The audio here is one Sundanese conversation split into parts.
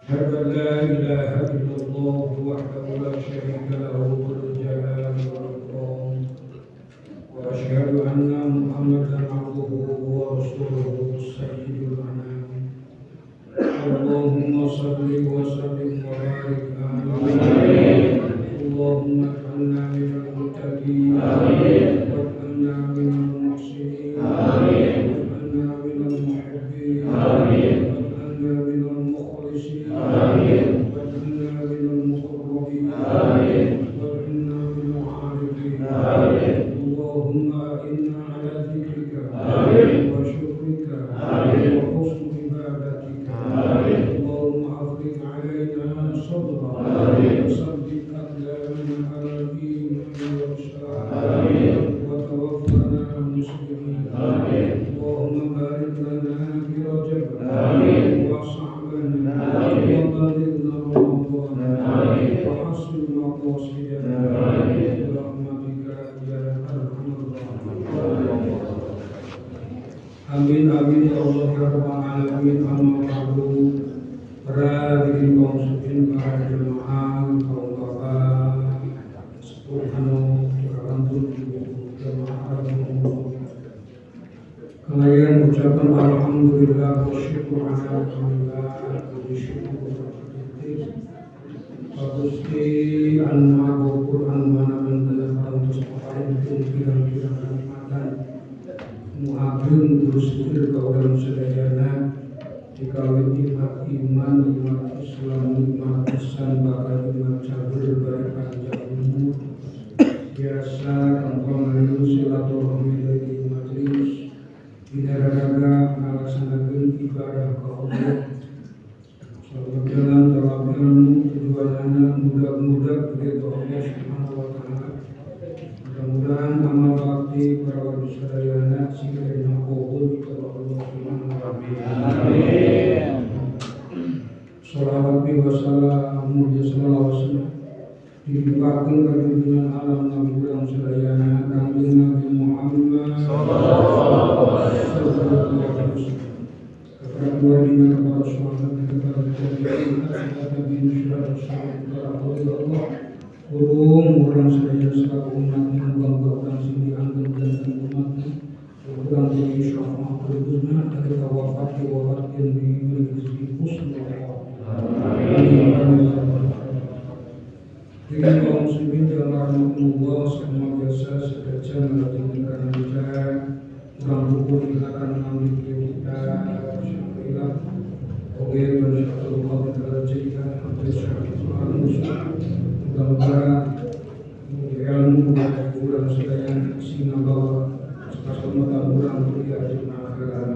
أشهد أن لا إله إلا الله وحده لا شريك له ذو الجلال والإكرام، وأشهد أن محمدا عبده ورسوله سيد الأنام. اللهم صل وسلم وبارك عليه. اللهم اجعلنا من المتقين، واجعلنا من المحسنين، واجعلنا من المحبين، واجعلنا من المخلصين، واجعلنا من المقربين، واجعلنا من العارفين. اللهم إنا على ذكرك وشكرك وحسن عبادتك. اللهم أفرغ علينا صبرا وثبت أقدامنا على الإيمان والإسلام وتوفنا مسلمين. اللهم بارك لنا في رجب وشعبان وبلغنا رمضان وحسن مقاصدنا برحمتك يا أرحم الراحمين. Amin amin ya Allah ya rabbal alamin. Amma ba'du. Para hadirin kaum muslimin, para jemaah, kaum bapak, sepuh anu kakantun ibu jemaah rahimakumullah. Kalian ucapan alhamdulillah wa syukur ala alhamdulillah, puji syukur Gusti anu maha gopur anu mana mendana parantos paparin pirang-pirang kenikmatan nu ageng terus ka urang sadayana dikawin nikmat iman, nikmat Islam, nikmat ihsan, bahkan nikmat cager bari panjang umur. Biasa kanggo ngaliung silaturahmi dari majelis dina raraga ngalaksanakeun ibadah ka Allah. Berjalan dalam ilmu tujuanana mudah-mudah ridho Allah Subhanahu wa taala. Mudah-mudahan amal bakti para warga sadayana sing dina qabul ka Allah Subhanahu wa taala. Amin. Shalawat bi wa salam mulia sallallahu alaihi wasallam dilimpahkeun ka junjungan alam nabi urang sadayana Kangjeng Nabi Muhammad sallallahu alaihi wasallam, kepada keluarganya, kepada sahabat, kepada tabi'in, tabi'in, syuhada, kepada Allah. Kurung urang sadaya selaku umatnya, muga-muga urang sing dianggep janten umatnya, urang jadi syafaatul uzma ketika wafat diwafatkeun di rezeki husnul khatimah. Amin. Dengan kaum muslimin jamaah rahimakumullah, semua biasa sedaja melatih karena bicara urang buku akan mengambil kita syailah oke bersyukur Allah al-jillah al-musa. Mudah-mudahan ilmu urang sadaya sing ngabawa kaselamatan urang dunia jeung akhirat.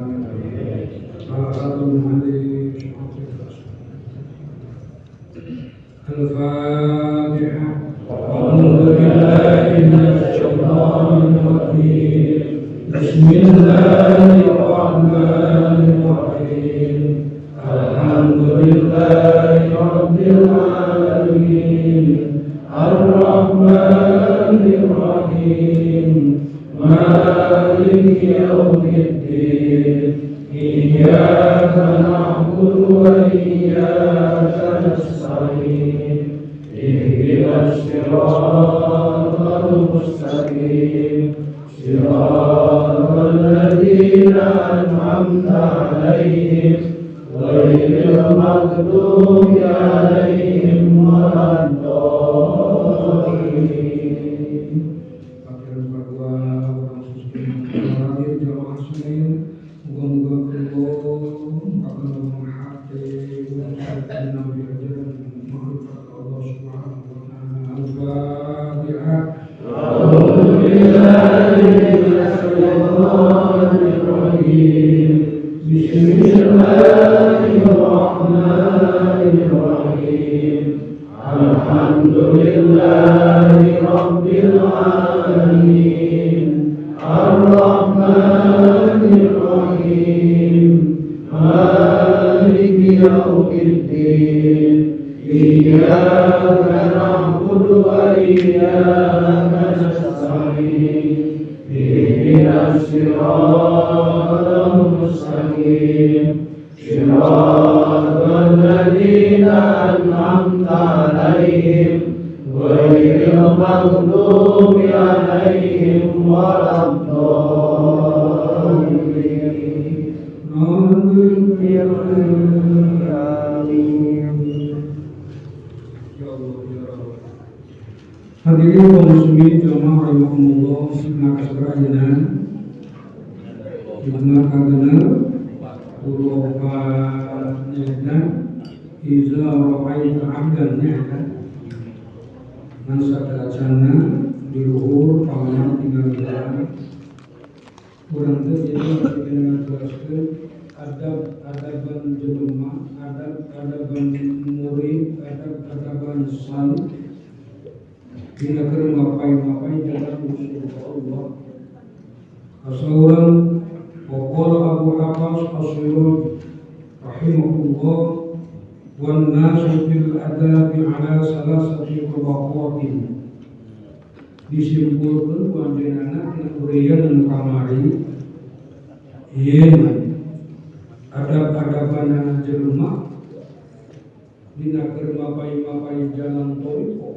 Al-Fatihah. A'udzu billahi minasy syaithanir rajim. Bismillahirrahmanirrahim. Alhamdulillahi rabbil alamin. Arrahmanir rahim. Maliki yaumiddin. Iyyaka na'budu wa iyyaka nasta'in. Ihdinas siratal mustaqim. Siratal ladzina an'amta 'alaihim ghairil maghdubi 'alaihim waladdallin. Akhir kedua urang hadir jamaah sadaya, muga-muga Allah akan menghati nabi ajaran makrifat Allah Subhanahu wa taala. Al-Fatihah. A'udzu billahi minasy syaithanir rajim. Bismillahirrahmanirrahim. Alhamdulillahi rabbil alamin. Arrahmanir rahim. Maliki yaumiddin. Iyyaka na'budu wa iyyaka nasta'in. Ihdinas siratal mustaqim. Siratal ladzina an'amta 'alaihim ghairil maghdubi 'alaihim waladdallin. Amin. Ya Allah ya Rabb. Hadirin kaum muslimin jamaah rahimakumullah, maka segera Jumat kagenep 24 nyaeta iza ra'aita 'abdan nyaeta ngan sadacana di luhur panganan tinggal jalan urang teh jadi ngajelaskeun adab-adaban jelema, adab-adaban murid, adab-adaban salik dina keur mapai-mapai jalan usul ka Allah. Kasaurang waqala Abu Hafs As-Siraj rahimahullah wan nasu fil adabi ala salasati tabaqatin. Disimpulkeun ku anjeunna tina ureuyan anu kamari yen adab-adabanana jelema dina keur mapai-mapai jalan thariqah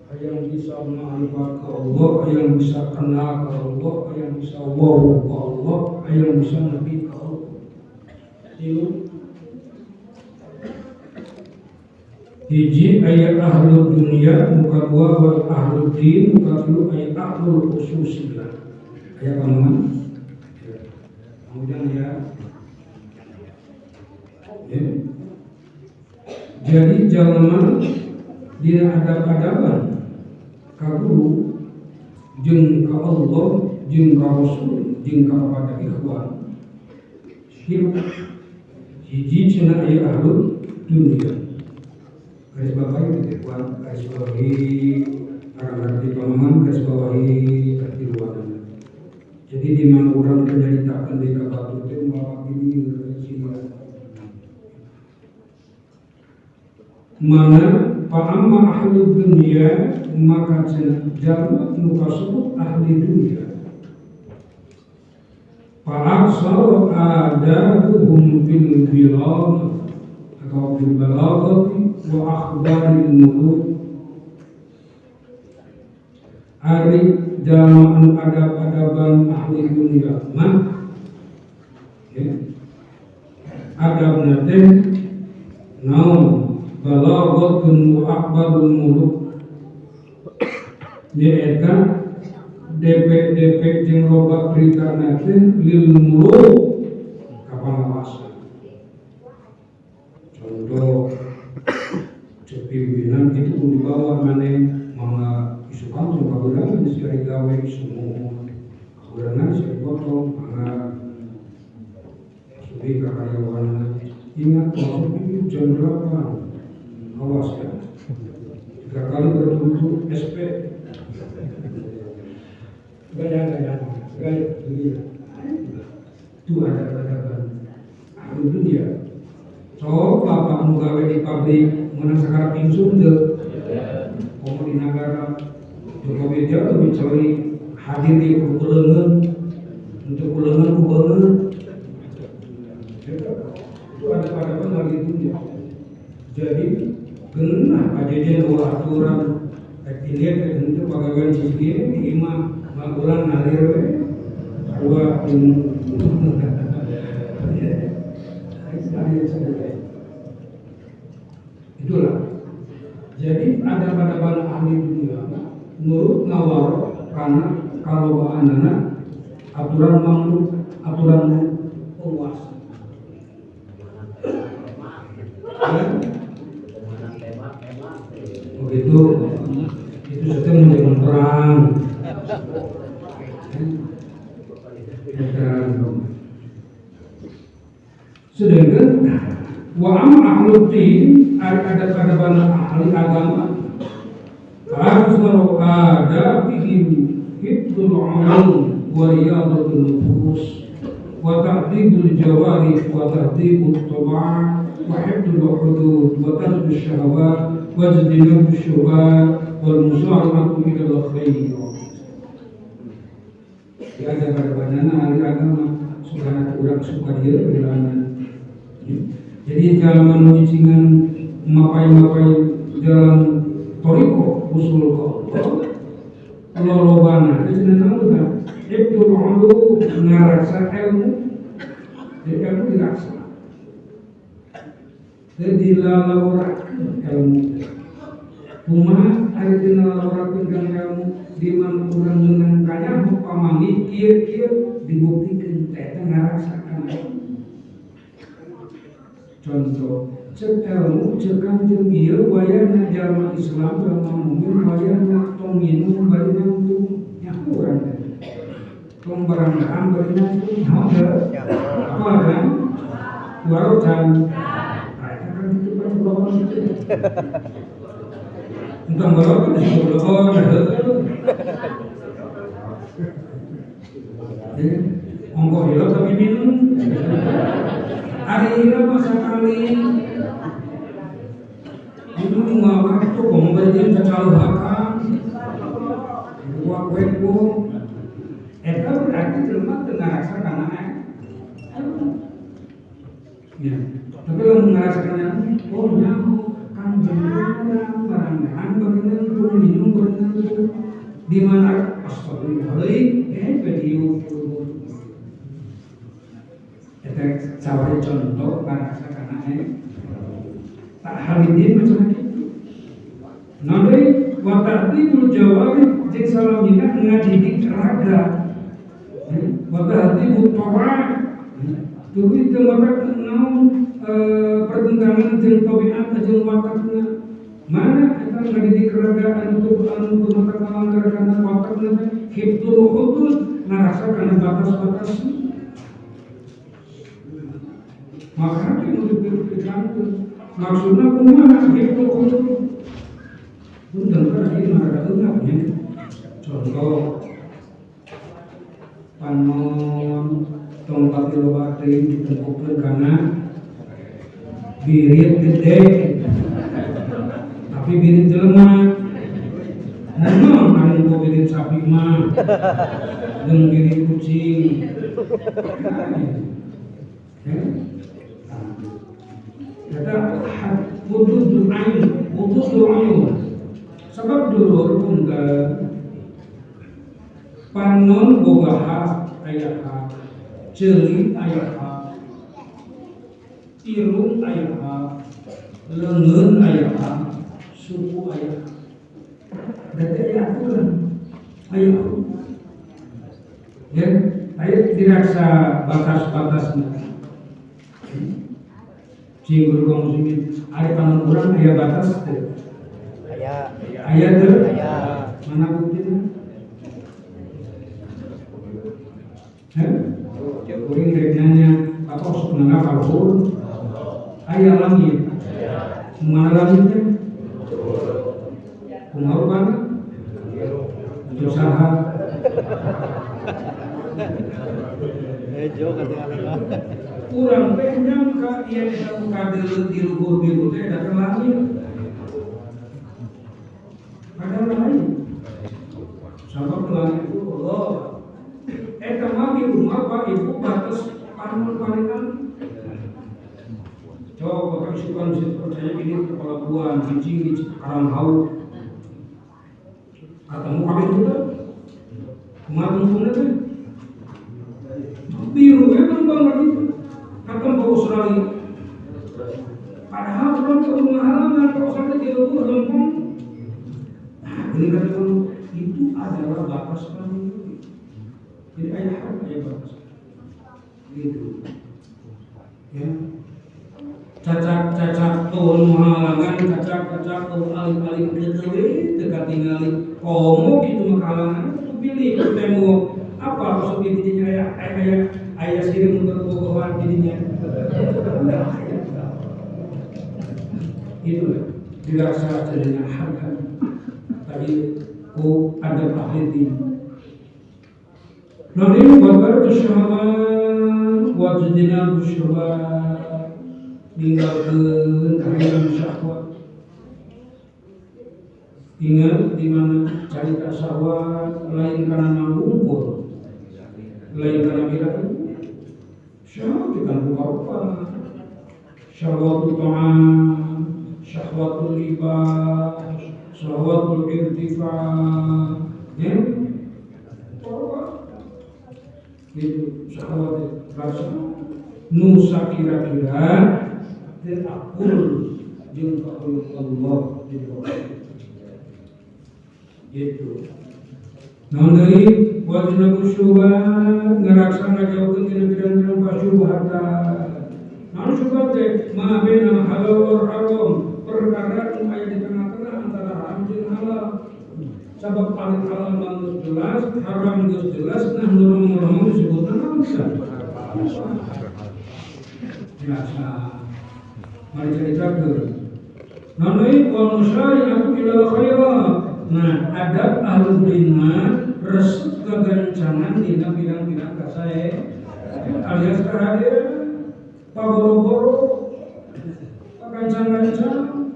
hayang bisa ma'rifat ke Allah, hayang bisa kenal ke Allah, hayang bisa wow ke Allah, hayang bisa nabi ke Allah. Tilu hiji ayat ahlul dunia, muka dua wa ahlul din, muka tilu ayat ahlul khususiyah. Ayat pamangan. Kemudian ya. Ya. Jadi jalma dina adab-adaban ka guru jeung ka Allah jeung ka Rasul jeung ka kepada ikhwan. Hiji cenah aya ahlul dunia. Garis bawahi ikhwan, garis bawahi arang-arti pamangan, garis bawahi katiluan. Jadi di mana urang teh nyaritakeun deui ka batur teh moal gini sia. Mana fa'amma ahli dunia maka jalma nu kasebut ahli dunia. Fa'aksar adabuhum fil bilad atau fil balaghati wa akhbaril muluk. Ari jalma anu adab-adaban ahli dunia mah ya. Adabna teh naon balaghatun wa akhbarul muluk nyaeta DP-DP jeung loba beritana teh lil muluk ka panguasa. Contoh cek pimpinan itu dibawa maneh mangga isu kantor kaberangan geus ari gawe isu mohon kaberangan geus ari potong mangga subi ka karyawanna ingat masuk itu jam 8 awas ya 3 kali berturut-turut SP gaya-gaya gaya dunia itu ada adaban ahli dunia. So bapak nu gawe di pabrik menang sekarang pingsun teu komo di nagara Jokowi dia lebih cari hadir di kuleungeun untuk kuleungeun ku beungeun itu ada adaban ahli dunia. Jadi genah ajejen dua aturan rek dilihat rek henteu pagawean sisi di imah magulang ngalir we dua ilmu. Itulah. Jadi ada pada ahli dunia nurut ngawar karena kalau anak aturan mamluk aturan penguasa. Ya? Begitu itu saja menjadi perang. Sedangkan wa am ahlul din ada pada ahli agama harus adabihim hibdul ulum wa riyadatul nufus wa ta'dibul jawarih wa tahdibut tabaa wa hibdul hudud wa tarkus syahawat wajtinabu syubhat wal musara'atu ila al-khair. Ya ada pada ahli agama suka urang suka dia perjalanan. Jadi jalan mencicingan mapai-mapai jalan toriko usul kok lolobana itu cenah naon ibtul ulu ngarasa ilmu, jadi ilmu dirasa, jadi dilalaurakeun ilmu. Kumaha ari dina lalaurakeun kana ilmu di mana urang meunang kanyaho pamanggih kieu-kieu dibuktikeun teh eta ngarasa kana ilmu. Contoh cek ilmu cek kanjeng ieu wayahna jalma Islam jalma mukmin wayahna tong minum bari nangtung nyaho urang teh. Tong barang daham bari nangtung nyaho teu? Apa kan? Warotan. Nah, eta kan kitu kan bolon kitu. Entong bolon disebut bolon heueuh. Ongkoh hilap tapi minum. Ari hilap mah sakali. Minum mah waktu komo bari jeung cacaluhakan. Dua kue. Eta berarti jelema teu ngarasa kana ilmu. Ya, tapi lamun ngarasa kana ilmu, oh nyaho kanjeng urang barang bari nangtung minum bari nangtung di mana astagfirullahaladzim video eta sawari contoh ngarasa kana tak halidin macam itu. Namun wa ta'tibul jawari jeung salamina ngadidik raga. Wa ta'tibut tawa tuluy teu watak naon pertentangan jeung tabiat jeung watakna. Mana eta ngadidik raga anu teu matak ngalanggar kana watakna teh hibdul hudud ngarasa kana batas-batas. Maka itu dipikirkan maksudna kumaha hibdul hudud. Punten kan ieu mah rada eungap nya. Contoh panon tong pati loba teuing ditempukeun kana birit gede tapi birit jelema. Naon ari ku birit sapi mah jeung birit kucing. Eta hududul ain, hududul ain. Sebab dulur punten panon boga hak aya hak, ceuli aya hak, irung aya hak, leungeun aya hak, suku aya hak. Berarti aya aturan, aya ya, aya dirasa batas-batasna. Cing guru kaum muslimin, ari panon urang aya batas teu? Aya. Aya teu? Aya. Mana buktina? Heh? Kuring rek nanya, apa sok nangga ka luhur? Aya langit. Mana langit teh? Kumaha rupana? Untuk saha? Hejo katingalina. Urang teh nyangka ieu eta kadeuleu di luhur biru teh eta langit. Padahal lain. Sabab langit itu Allah. Eta mah di rumah Pak Ibu batas panon palingan. Coba bapak isukan bisa percaya ini kepala buan, cicing di Karanghawu. Ketemu kabeh itu teh. Kumaha tungtungna teh? Biru we lembang lagi. Ketemu ke Australia. Padahal urang teh ulah halangan ke Australia di luhur lempeng. Nah, ini kata itu adalah batas paling. Jadi ayah hak ayah batas. Gitu. Ya. Cacak-cacak tuh halangan, cacak-cacak tuh alim-alim kekewe teu katingali. Komo kitu mah kahalangan itu pilih tembok. Apa maksud didinya ayah ayah ayah sirim untuk bobogohan didinya. Itu dirasa jadinya hak-hak. Tadi ku adab ahli din. Nabi bakar syahwat wajidina syahwat ninggalkeun kahayang syahwat. Ingat di mana carita syahwat lain karena ngumpul, lain karena birahi. Syahwat kan rupa-rupa. Syahwatul ta'am, syahwatul libas, syahwatul irtifa, ya. Itu syahwat rasa nusa kira-kira terakul jeung ka Allah di gitu. Naon deui wajnabu syubhat ngaraksa ngajauhkeun tina pirang-pirang pasyubhatan. Naon syubhat teh ma baina halal wal haram, perkara nu aya di tengah-tengah antara haram jeung halal. Sabab paling halal mah geus jelas, haram geus jelas, nah nu romong-romong disebutna naon bisa? Biasa. Mari caritakeun. Naon deui wal musyari'atu ilal khairat. Nah, adab ahlul mah resep kegancangan dina pirang-pirang kasae alias kahadean, paboro-boro, pagancang-gancang,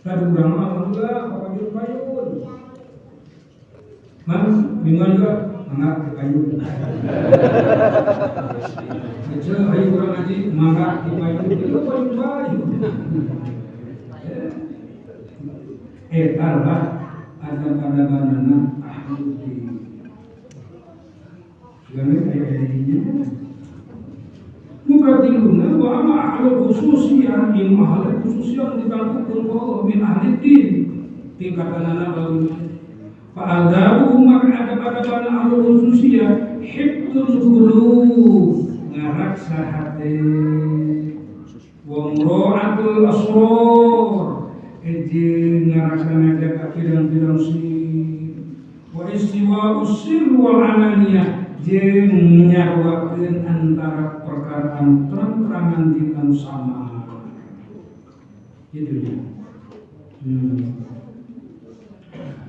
tadi urang mah alhamdulillah papayun-payun. Mang, mingguan juga mangga dipayun. Ece ayo urang ngaji mangga dipayun, itu payun-payun. Eta lah adab-adabanana ahlul din. Segala aya dinya. Mukatiluna wa ama ahlul khususiyah, ilmu ahlul khususiyah ditangkupkeun ku Allah min ahli din. Tingkatanana leuwih. Fa adabu maka adab-adabana ahlul khususiyah hibdzul qulub, ngaraksa hate, wa mura'atul asrar, jeung ngaraksa ngajaga pirang-pirang sir, wa istiwa usir wal alaniyah, jeung nyaruakeun antara perkara anu terang-terangan jeung anu sama. Kitu nya.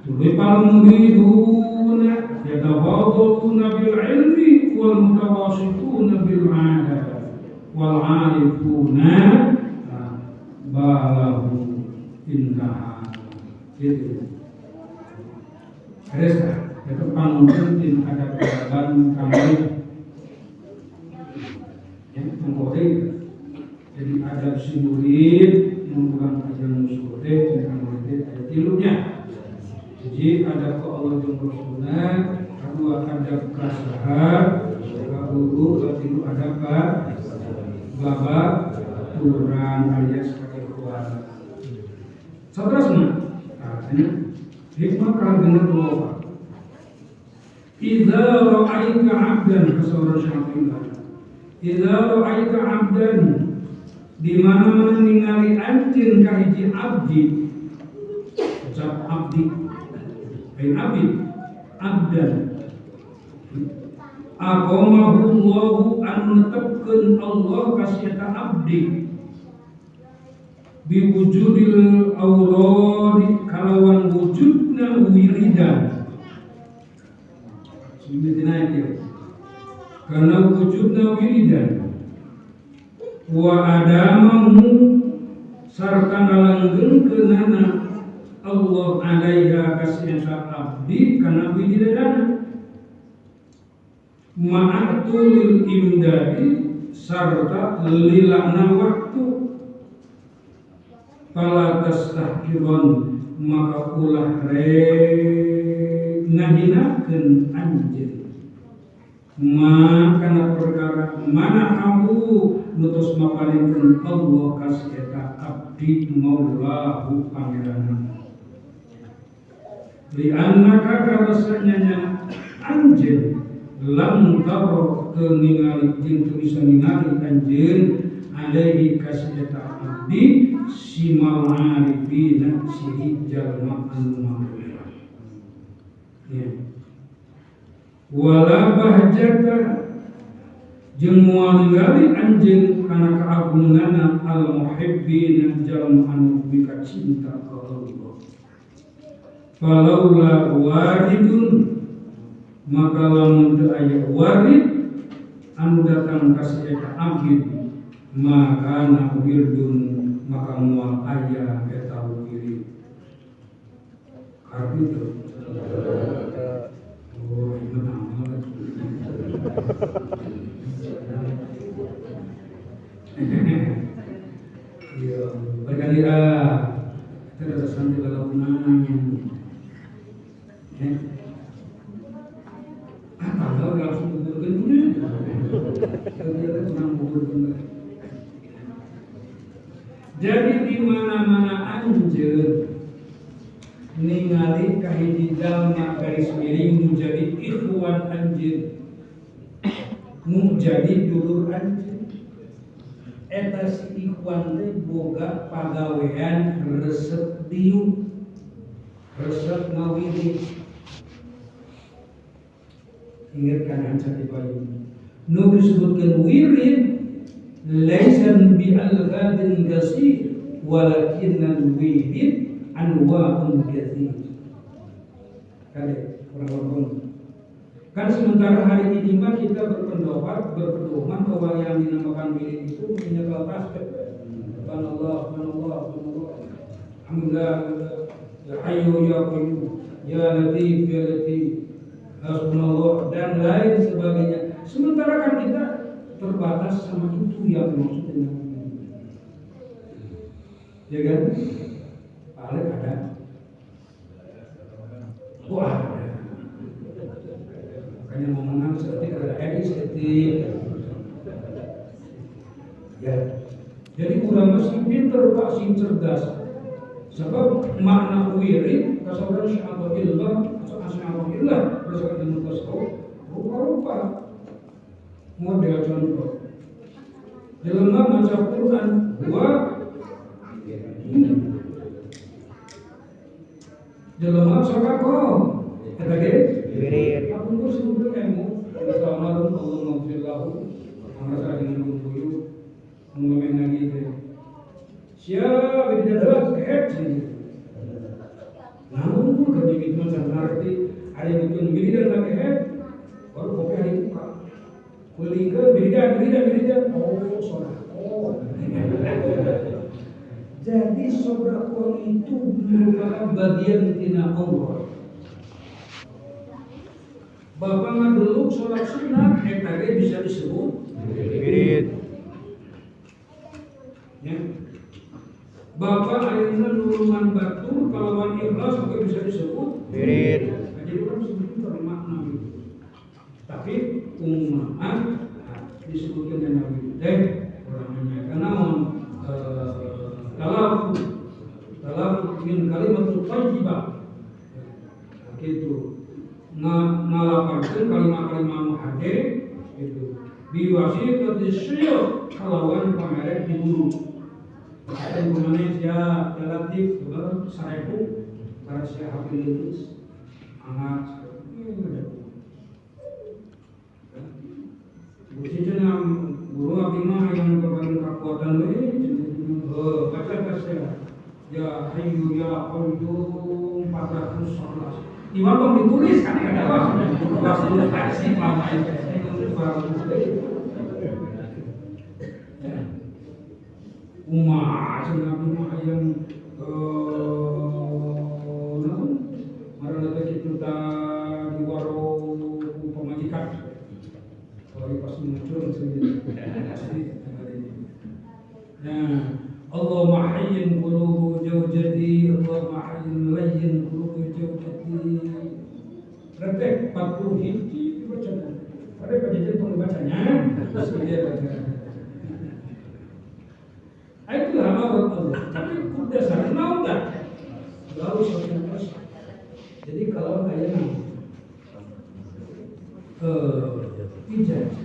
Tuluy pal muriduna yatafadhaluna bil ilmi wal mutawasituna bil 'adat wal 'arifuna balahu intaha. Gitu. Beres tah? Itu panggung tina adab-adaban kamari. Ya, mengkode. Jadi adab si murid mun urang ajar musuh teh cenah murid teh aya tilunya. Hiji adab ka Allah jeung Rasulna, kadua adab ka saha, ka guru, katilu adab ka babaturan alias ka ikhwan. Saterusna, artinya hikmah kanggo Allah. Idza ra'aita 'abdan kasawra syaitan. Idza ra'aita 'abdan di mana-mana ningali anjeun ka hiji abdi. Ucap abdi. Lain abdi, abdan. Aqamahu Allahu an netepkeun Allah ka si eta abdi. Biwujudil auradi kalawan wujudna wiridan. Karena wujudna wiridan wa adamahu sarta ngalanggengkeunana Allah alaiha kasih eta abdi kana wiridana ma'atulil imdadi sarta lilana waktu fala tastahkiron maka ulah rek ngahinakeun anjeun ma kana perkara mana hamu nutus mapalinkeun Allah kasih eta abdi maulahu pangeranna li annaka karasanya anjeun lam taro teu ningali jeung teu bisa ningali anjeun alaihi kasih eta abdi simal arifina siri jalma anu makrifat. Ya. Wala bahjata jeung moal ningali anjeun kana kaagunganna al muhibbina jalma anu mika cinta ka Allah. Falaula waridun maka lamun teu aya warid anu datang ka si eta abdi maka na wirdun maka moal aya eta wirid. Karena itu. Oh, ini amal. Iya, berkali kita ada sambil lalaunan. Ya. Ah, tanggal langsung kuburkan punya. Ternyata kurang kuburkan. Jadi di mana-mana anjeun ningali kahiji jalma garis miring nu jadi ikhwan anjeun, nu jadi dulur anjeun. Eta si ikhwan teh boga pagawean resep diuk, resep ngawirid. Ingat kan hanca di payung. Nu disebutkeun wirid laisa bi al-ghadin gasir walakinal wirid anwa'un katsir. Kali kurang-kurang. Kan sementara hari ini mah kita berpendapat, berpedoman bahwa yang dinamakan wirid itu menyebab tasbih. Subhanallah, subhanallah, subhanallah. Alhamdulillah, ya hayyu ya qayyum, ya latif ya latif, hasbunallah dan lain sebagainya. Sementara kan kita terbatas sama itu yang dimaksud dengan wirid. Ya kan? Paling ada. Wah, ada. Makanya ngomongan seperti ada etis, etik. Ya. Jadi ulama sing pinter, Pak, sing cerdas. Sebab makna wirid kasauran sya'atillah atau asya'atillah berdasarkan ilmu tasawuf rupa-rupa. Model contoh. Jelema maca Quran dua jelema sedekah. Eta ge wirid. Aku sebutkeun ilmu. Assalamualaikum Allah maghfirlahu. Merasa dengan bumbuyu ngomong lagi teh. Siap tidak dapat kehet sih. Namun kerja itu macam ngerti ada yang bikin wiridan lagi kehet baru kopi hari buka. Kulingkeun wiridan wiridan wiridan oh sedekah. Jadi sedekah itu merupakan bagian tina Allah. Bapak ngadeluk sholat sunat eta ge bisa disebut wirid. Ya. Bapak ayeuna nulungan batur kalawan ikhlas oge bisa disebut wirid. Nah, jadi orang sebutnya bermakna gitu. Tapi umumna disebutkan dengan wirid teh urang nanya naon talafuz talafuz min kalimatul thayyibah. Gitu. Ngalaparkeun kalimat-kalimat nu hade gitu. Biwasitati syuyukh kalawan pamerek di guru. Ada kumane sia relatif sarebu para sia hafil lulus angkat Gusti cenah guru abdi mah hayang kepaling kakuatan we heuh baca sia ya hayyu ya qayyum 411 Iwan dong ditulis kan ada apa? Pas tulis versi lama itu. Umah cenah abdi mah hayang naon marana teh kitu tah di waro pamajikan. Kalau pas muncul sendiri. Nah, Allahumma hayyin qulubu zawjati, Allahumma hayyin layyin qulubu zawjati. Retek 40 hiji dibaca. Pada pajajan tong dibacanya, terus dia baca. Itulah aurat Allah. Tapi dasarnya mau tak? Lalu satu. Jadi kalau ayah ijazah.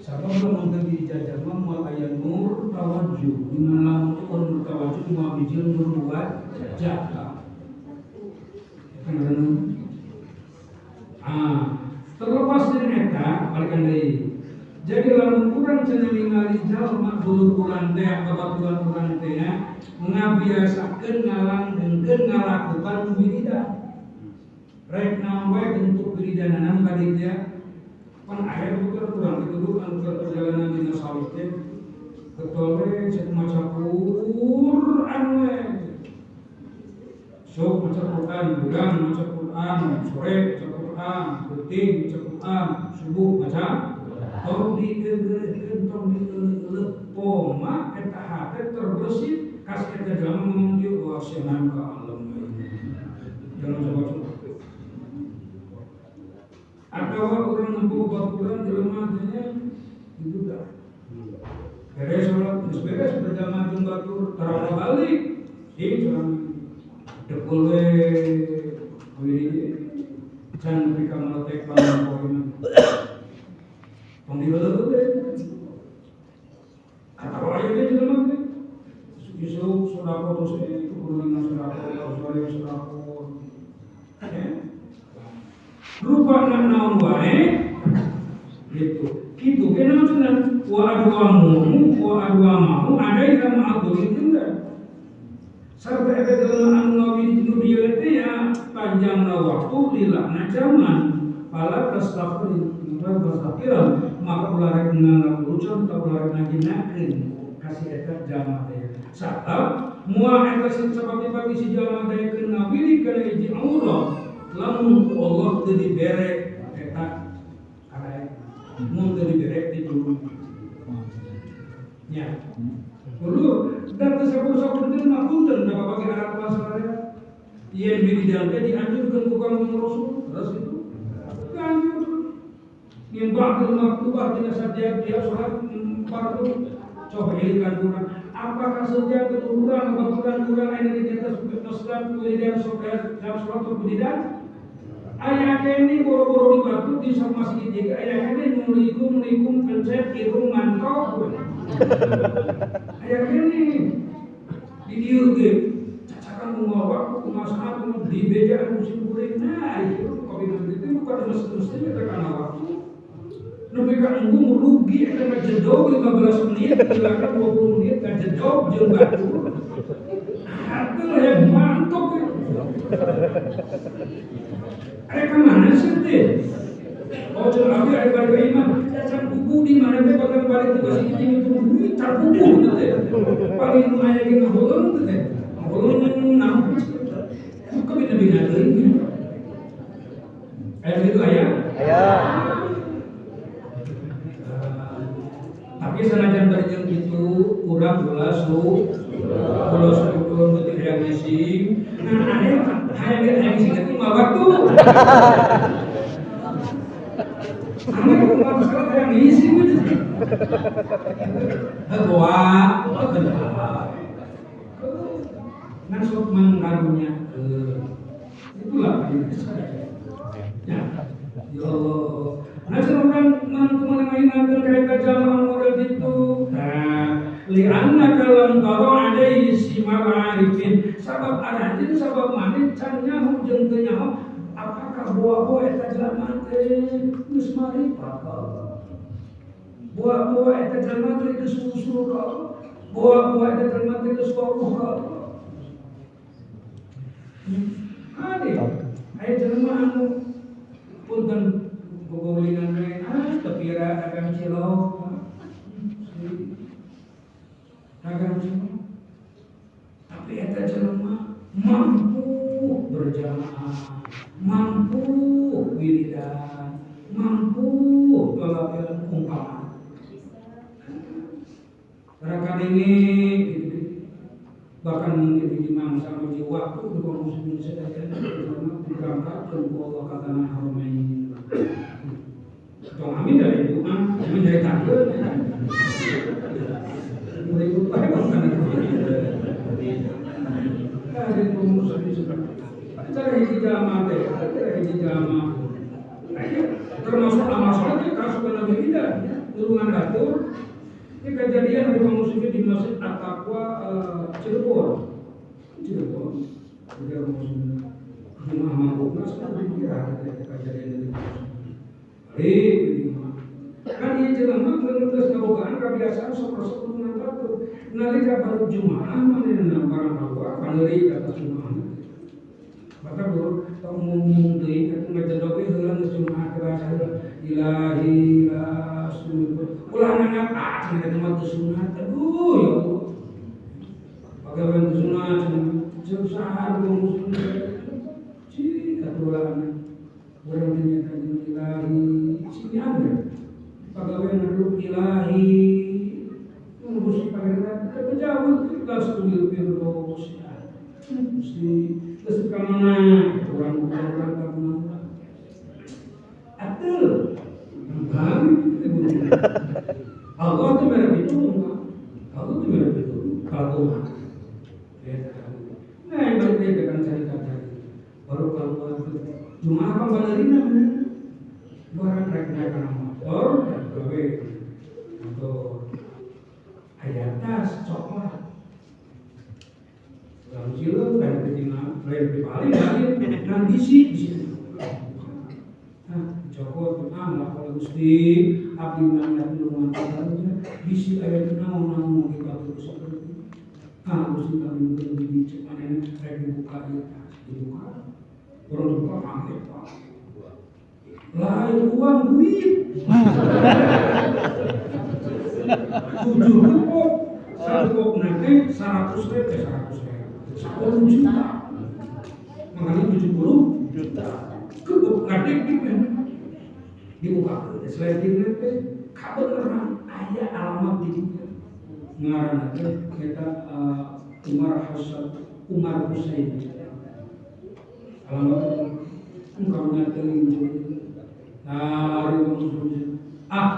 Siapa belum nonton di ijazah mah moal aya nur tawajjuh. Di mana lamun nur tawajjuh moal bijil nur wajah. Ah, terlepas dari eta balikan deui. Jadi lamun urang cenah ningali jalma dulur urang teh babaturan urang teh ngabiasakeun ngalanggengkeun ngalakukan wiridan. Rek naon wae bentuk wiridanana tadi teh pan aya bukan kurang itu anu perjalanan dina sawit teh ketole cek maca Quran we. Sok maca Quran, beurang maca Quran, sore maca Quran, peuting maca Quran, subuh maca. Tong dieuleuhkeun, tong dieuleuh-euleuh, koma eta hate terbersih kas eta jelema ngomong kieu wah senang ka alam jangan coba-coba. Atau orang nempuh baturan jelema teh itu dah. Beres sholat, geus beres berjamaah jeung batur, tarawih balik. Ih, curang depul we can nepi ka meletek pangan. Tong dieuleut we. Atawa aya ge jelema teh isuk sedekah terus kukuringan sedekah, sore sedekah. Ya. Rupa naon wae gitu. Kitu ge naon cenah wa adwamu wa adwamahu ada yang ma'adul itu enggak. Sarta eta jelema anu ngawin nu dieu teh ya panjangna waktu lilana zaman pala tastaghfir tastaghfiran maka ulah rek nganglucon atau ulah rek ngajinakeun kasih eta jalma teh. Sabab moal eta sabab si jalma teh keun ngawili kana hiji aurat lamun ku Allah teu dibere eta karae mun teu dibere ditulung. Nya. Dulu dan sakur-sakur teh mah punten da bapake Arab masalahnya. Yen wiridan teh dianjurkeun ku Kangjeng Rasul, terus itu. Dianjurkeun. Yen ba'dul maktubah dina satiap-tiap salat fardu coba ilikan kurang. Apakah setiap keturunan baturan kurang aya di atas masjid wiridan salat wiridan? Aya kene boro-boro di batu di masjid juga aya kene nulikum pencet irung mantau. Aya kene di dieu ge cacakan kumaha waktu kumaha saat kumaha dibejaan musim kuring. Nah, itu kopi masjid itu bukan mesti-mesti eta kana waktu. Nepi ka embung rugi eta ngajedog 15 menit, silakan 20 menit ngajedog jeung batur. Atuh ya mantap. Aya ka mana sih teh? Oh, jeung abdi aya balik ka imah, cacan buku di mana teh bakal balik di masjid itu duit can buku teh. Paling nu aya ge ngaholeung teh. Ngaholeung naon? Buka bina-bina teuing. Aya kitu aya? Aya. Tapi sanajan bari jeung kitu urang ulah su ulah suudzon teu hayang ngising. Nah, aneh hayang hayang ngising teh mah waktu. Aneh kumaha masalah hayang ngising we. Heuh, ngan sok mangkarunya. Itulah ya. Ya Allah. Nah, urang mantu manangkeun ka jamaah model kitu. Nah, li'anna kalam tara alaihi simal arifin. Sabab aranjeun sabab maneh can nyaho jeung teu nyaho apakah boa-boa eta jelema teh geus marifat ka Allah. Boa-boa eta jelema teh geus usul ka Allah. Boa-boa eta jelema teh geus wawuh ka Allah. Ade, aya jelema anu punten gogolingan we ah tepira dagang cilok. Dagang cilok. Tapi eta jelema mampu berjamaah, mampu wiridan, mampu tolak umpama. Barangkali ini gitu. Bahkan mungkin di mangsa uji waktu di kaum muslimin sadayana diberangkatkeun ku Allah ka tanah Haramain. Tong amin dari doa, amin dari takdir. Murid bae kan itu. Ada kaum muslimin sadayana. Cara hiji jalma teh, cara hiji jalma. Termasuk amal soleh termasuk Nabi kita, tulungan batur. Ini kejadian dari kaum muslimin di Masjid At-Taqwa Cirebon. Cirebon. Jadi kaum muslimin Jumat mangkukna sekarang dikira kejadian dari kaum muslimin. Balik di Jumat. Kan ieu jelema geus ngabogaan kebiasaan sok-sok tulungan batur. Nalika baru Jumat manehna barang kaluar paneuri ka atas Jumat. Maka buru tong ngomong deui ka ngajedog we heula geus Jumat teh bahasa heula ilahi la suluk. Ulah nganggap ah cenah eta mah teu sunat. Aduh ya Allah. Pagawean teu sunat cenah. Susah muslim ci katulangan urang teh kanjeng ilahi sini ada pagawean dulu ilahi ngurusi pangeran kejauh kelas tujuh firdaus mesti geus ka mana urang-urang ka mana atul bang Allah tuh mere itu Allah tuh mere itu kalau nah yang balik kan cari kata baru kalau cuma apa balerina barang rek naik kana motor gawe motor aya tas coklat urang cileung kan ketinggalan lain paling lain nang bisi bisi nah cokot ah lapor Gusti abdi mah nulungan karunya bisi aya naon-naon kita terus ah Gusti kami mungkin di cek manehna rek dibuka ieu tas dibuka orang buka kaget Pak lain uang duit 7 kok satu kok nanti 100 ribu 100 juta makanya 70 juta kebuk ngadek dibuka selain itu kabeneran aya alamat di dinya ngaranna teh eta Umar Hasan Umar Husain alamat engkau nyateuin nah ari ah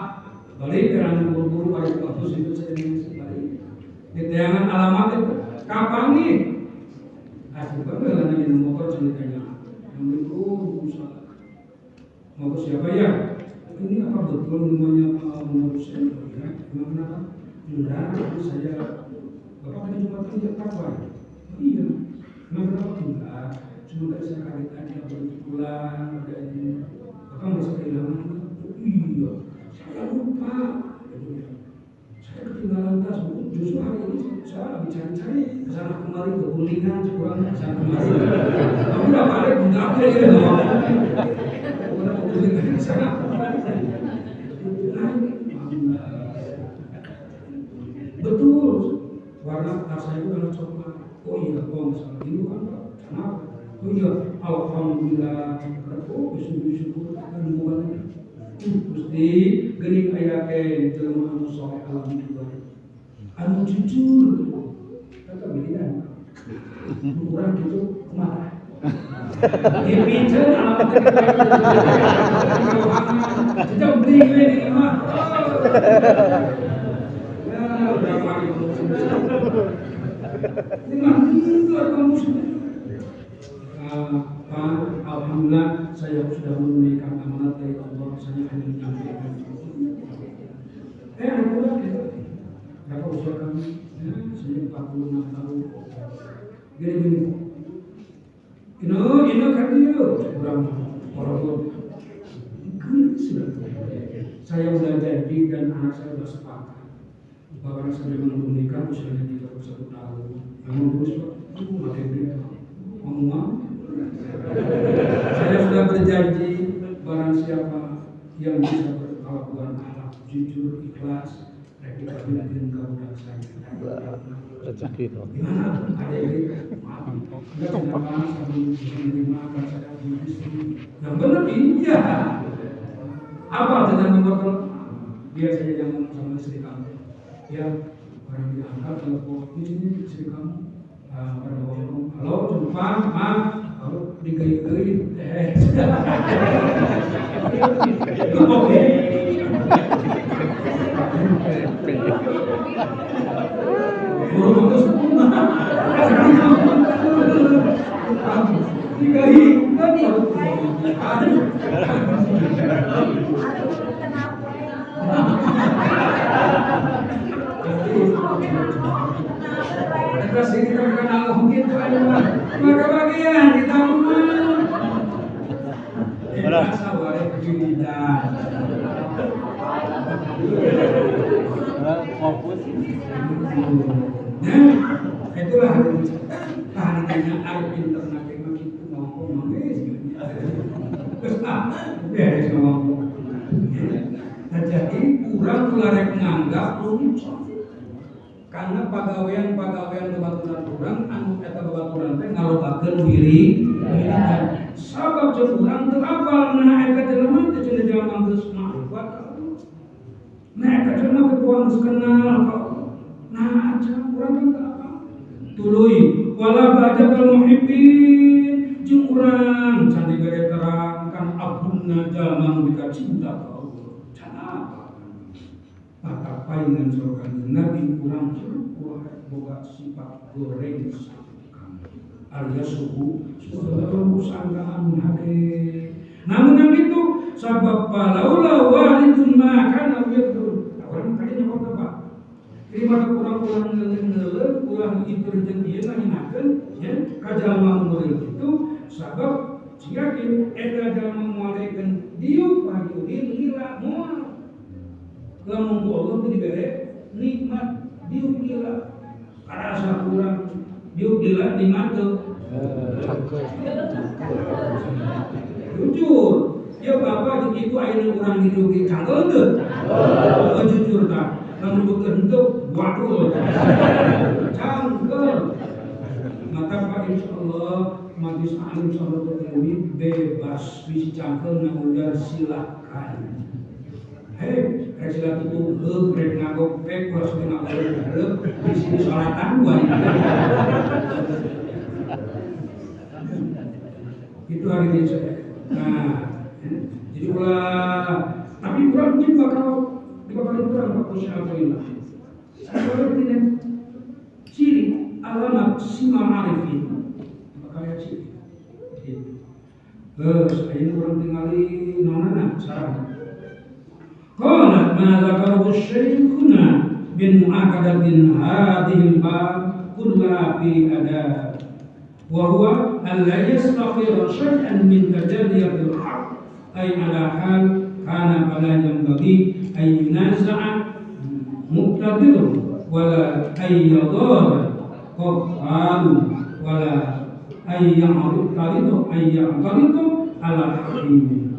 balik karena buru-buru balik bagus itu saya balik di tayangan alamat itu kapan nih asli banget lah di motor ceritanya yang salah mau ke siapa ya ini apa betul namanya Pak Umar Husain ya emang kenapa enggak itu saya bapak tadi Jumatan di Jakarta iya emang kenapa enggak cuma tadi saya kaget aja baru pulang ada ini bapak merasa kehilangan iya saya lupa saya ketinggalan tas bu justru hari ini saya lagi cari-cari kesana kemari ke Kuningan kurang kesana kemari kamu udah balik enggak ada ya udah ke Kuningan kesana betul warna tas saya itu warna coklat oh iya oh masalah ini bukan pak kenapa oh iya alhamdulillah oh bersyukur kan bukan Gusti geuning aya ke jelema anu soleh alhamdulillah anu jujur kata beda urang gitu kumaha dipiceun alamat teh beli we di imah ya udah mari ini mah itu kamu sudah Pak, alhamdulillah saya sudah menunaikan amanat dari Allah, saya hanya menyampaikan. Ada pula berapa usia kamu? Ya, saya 46 tahun. Gini-gini. Ino kan dia kurang orang tua. Sudah. Saya sudah janji dan anak saya sudah sepakat. Bahwa anak saya memang menikah usianya 31 tahun. Memang terus Pak, itu mati dia. Ngomong. Saya sudah berjanji barang siapa yang bisa berkelakuan akhlak jujur ikhlas rek dikawinkeun ka budak saya. Rezeki itu. Gimana ada yang maaf enggak kenapa saya bisa menerima karena saya punya istri. Yang benar iya. Apa dengan nomor biar saya yang ngomong sama istri kamu. Ya orang diangkat telepon ini istri kamu. Pada ngomong halo jumpa ma halo digei-gei oke buru digei kan terus kita kenal gitu aja maka bagian kita mah biasa wae kejuditan fokus. Nah itulah tahanannya air pinter nanti mah gitu ngomong geus terus ah beres ngomong. Nah, jadi kurang ulah rek nganggap lucu. Karena pagawean-pagawean babaturan urang anu eta babaturan teh ngalobakeun wiridan. Sabab jeung urang teu apal nah eta jelema teh cenah jelema geus makrifat ka Allah. Nah eta jelema teh urang geus kenal ka Allah. Nah aja urang kan teu apal. Tuluy wala bajatul muhibbin jeung urang can dibere terang kan abunna jalma nu cinta ka Allah. Can apal. Maka paingan surga Nabi kurang ulah boga sifat goreng sangka alias suhu suhu sangka anu hade. Namun yang itu sabab palaula walidun ma kana wirdun. Orang kali nyokot apa? Jadi maka kurang-kurang ngeleng-ngeleng ulah itu jeung ieu ngahinakeun ya ka jalma nu itu sabab yakin eta jalma moalekeun diuk padiudin lila moal. Lamun ku Allah teu dibere nikmat diuk lila karasa kurang diuk lila nikmat teu jujur ya bapak jeung ibu ayeuna urang didugi cangkel teu oh jujur tah lamun beukeun henteu waduh cangkel maka Pak insyaallah majlis alim sallallahu ilmi bebas bisi cangkel ngundar silakan. Hei, rek sila tutup heug, rek ngagok pek, ulah suka ngagok hareup, di sini sholatan gua. Itu hari ini saya. Nah, jadi ulah, tapi kurang mungkin bakal dibakarin kurang Pak Kusya Alhamdulillah. Saya ini ciri alamat simal arifin, bakal ya ciri. Terus, ini kurang tinggali nonana sarang. Qala ma dzakarahu syekhuna bin mu'akadatin hadhil bab kulla fi adab wa huwa an la yastaqira syai'an min tajalliyatil haqq ay ala hal kana fala yanbaghi ay yunaza'a muqtadir wala ay yadhal qafalu wala ay ya'taridu ay ya'taridu ala hakim.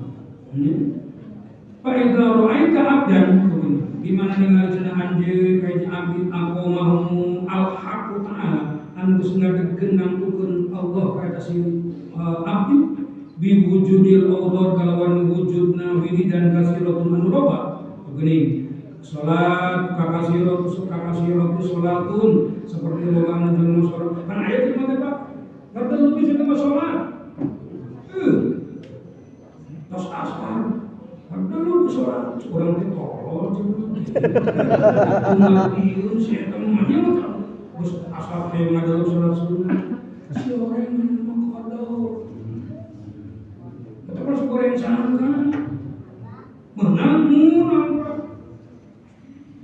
Fa idza ra'aita 'abdan di mana ningali cenah anjeun ka abdi aqamahu al-haqqu ta'ala anu geus ngadegkeun nangtukeun Allah ka eta si abdi bi wujudil awdar kalawan wujudna wiridan kasiratun anu loba geuning salat kakasiratu kakasiratu salatun seperti loba anu jelema salat kan aya teh mah Pak kadang lebih cenah mah salat tos asar dulu sholat orang teh tolol cenah ieu si eta mah nya geus asal teh ngadaluk sholat sunnah si orang mah kodok eta mah goreng sangka meunang meunang